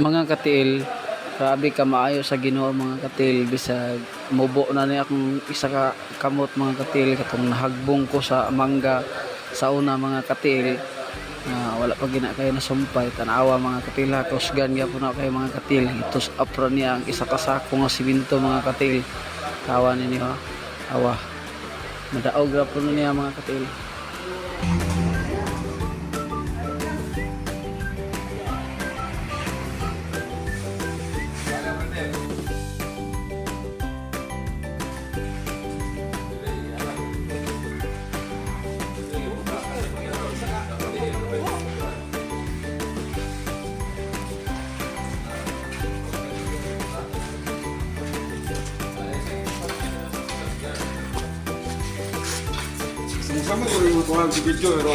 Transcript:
Mga katiil, grabe ka maayo sa Ginoo, mga katiil, bisag mubo na ni akong isa ka kamot, mga katiil, katong nahagbong ko sa mangga sa una, mga katiil. Wala pa gina kayo nasumpay. Tanawa, mga katiil, ha, kusgan gyapon na kayo, mga katiil. Itus apra niya ang isa ka sako nga simento, mga katiil. Tawa ninyo, ha. Awa. Madaog ra po niya, mga katiil. Sama ko rin mga video pero